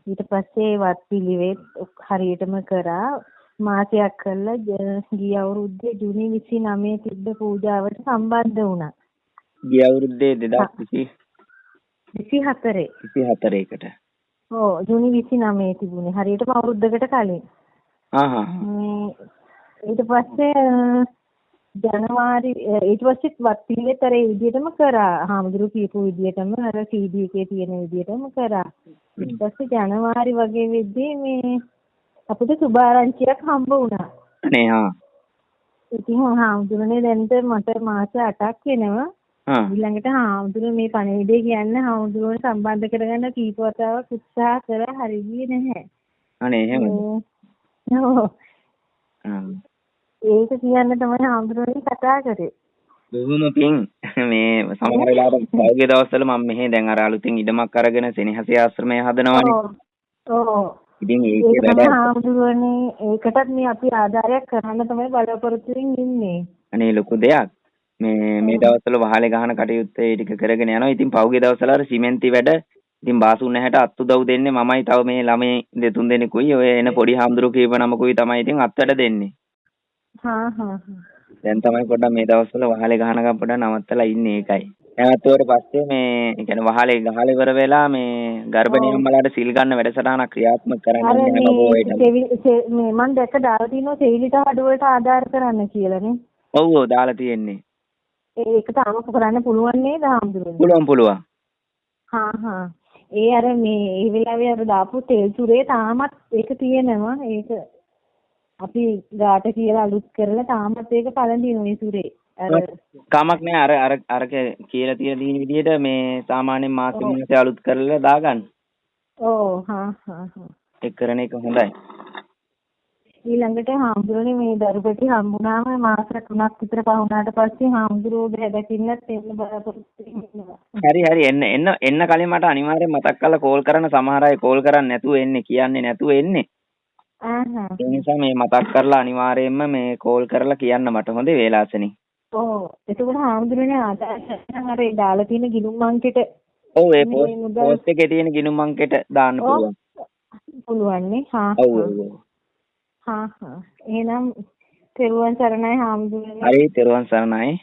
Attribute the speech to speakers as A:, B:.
A: ඊට පස්සේ වත් පිළිවෙත් හරියටම කරා. මාසයක් කරලා ගිය අවුරුද්දේ ජූනි 29 තිබ්බ පූජාවට සම්බන්ධ වුණා.
B: ගිය අවුරුද්දේ 2024 24 කට.
A: ඔව්, ජූනි 29 තිබුණේ. හරියටම අවුරුද්දකට කලින්.
B: ආහා.
A: ඊට පස්සේ ජනවාරි ඊට පස්සෙත් වත් පිළිවෙත් අර ඒ විදිහටම කරා. හාමුදුරුවෝ කියපු විදිහටම අර CD එකේ තියෙන විදිහටම කරා. ඊට පස්සේ ජනවාරි වගේ වෙද්දී මේ අපිට සුභාරංචියක් හම්බ වුණා.
B: අනේ හා.
A: ඉතින් හාමුදුරනේ දැන්ට මට මාස 8ක් වෙනවා. ඊළඟට හාමුදුරුවෝ මේ පණිවිඩය කියන්න හාමුදුරුවෝ සම්බන්ධ කරගන්න කීප වතාවක් උත්සාහ කරා, හරි ගියේ නැහැ.
B: අනේ එහෙමද?
A: ඔව්. ඒක කියන්න තමයි හාමුදුරුවනේ කතා කරේ.
B: බොහොම පිං. මේ සමහර වෙලාවට පහුගිය දවස්වල මම මෙහෙ දැන් අර අලුතින් ඉඩමක් අරගෙන සෙනෙහසේ ආශ්‍රමය හදනවනේ.
A: ඔව්.
B: ඉතින් ඒකේ වැඩ
A: හාමුදුරුවනේ ඒකටත් මේ අපි ආධාරයක් කරන්න තමයි බලාපොරොත්තු වෙමින් ඉන්නේ.
B: අනේ ලොකු දෙයක්. මේ මේ දවස්වල වහලේ ගහන කටයුත්ත ඒ ටික කරගෙන යනවා. ඉතින් පහුගිය දවස්වල අර සිමෙන්ති වැඩ ඉතින් බාසුන් ඇහැට අත් උදව් දෙන්නේ මමයි, තව මේ ළමයි දෙතුන් දෙනෙකුයි ඔය එන පොඩි හාමුදුරුවෝ කීප නමකුයි තමයි ඉතින් අත් වැඩ දෙන්නේ.
A: හා හා.
B: දැන් තමයි පොඩ්ඩක් මේ දවස්වල වහලේ ගහනකම් පොඩ්ඩක් නවත්තලා ඉන්නේ ඒකයි. නැවතුවට පස්සේ මේ ඒ කියන්නේ වහලේ ගහලා ඉවර වෙලා මේ ගර්භණී අම්මලාට සිල් ගන්න වැඩසටහනක් ක්‍රියාත්මක කරන්න ඉන්නේ බබෝ වේට.
A: මේ මං දැක්ක දාලා තියෙනවා සෙවිලිට හඩු වලට ආධාර කරන්න කියලානේ.
B: ඔව් ඔව්, දාලා තියෙන්නේ.
A: ඒක තාම කරන්න පුළුවන් නේද හාමුදුරුවනේ?
B: පුළුවන් පුළුවන්.
A: හා හා. ඒ අර මේ ඒ වෙලාවේ අර දාපු තෙල් තුරේ තාමත් ඒක තියෙනවා. ඒක අපි ගාට කියලා අලුත් කරලා තාමත් ඒක පළඳිනවා ඒ සුරේ. අර
B: කමක් නෑ, අර අර අර කියලා තියෙන දින විදිහට මේ සාමාන්‍යයෙන් මාසෙ මාසෙ අලුත් කරලා දාගන්න.
A: ඔව් හා හා හා.
B: ඒක කරන එක හොඳයි.
A: ඊළඟට හාමුදුරනේ මේ දරුපැටි හම්බුනාම මාස 3ක් විතර පහ වුණාට පස්සේ හාමුදුරුවෝ බහැ දකින්නත් එන්න බලාපොරොත්තු වෙනවා.
B: හරි හරි, එන්න එන්න එන්න කලින් මට අනිවාර්යෙන් මතක් කරලා කෝල් කරන්න. සමහර අය කෝල් කරන්නේ නැතුව එන්නේ, කියන්නේ නැතුව එන්නේ. ඒ නිසා මේ මතක් කරලා අනිවාර්යයෙන්ම මේ කෝල් කරලා කියන්න මට හොඳේ වේලාසනේ.
A: ඔව්, එතකොට හාමුදුරනේ ආදායම් අර ඒ දාලා තියෙන ගිණුම් අංකෙට.
B: ඔව්, ඒ පෝස්ට් එකේ තියෙන ගිණුම් අංකෙට දාන්න පුළුවන්.
A: පුළුවන් නේ. හා.
B: ඔව් ඔව්.
A: හා හා. එහෙනම් තෙරුවන් සරණයි හාමුදුරනේ.
B: හරි, තෙරුවන් සරණයි.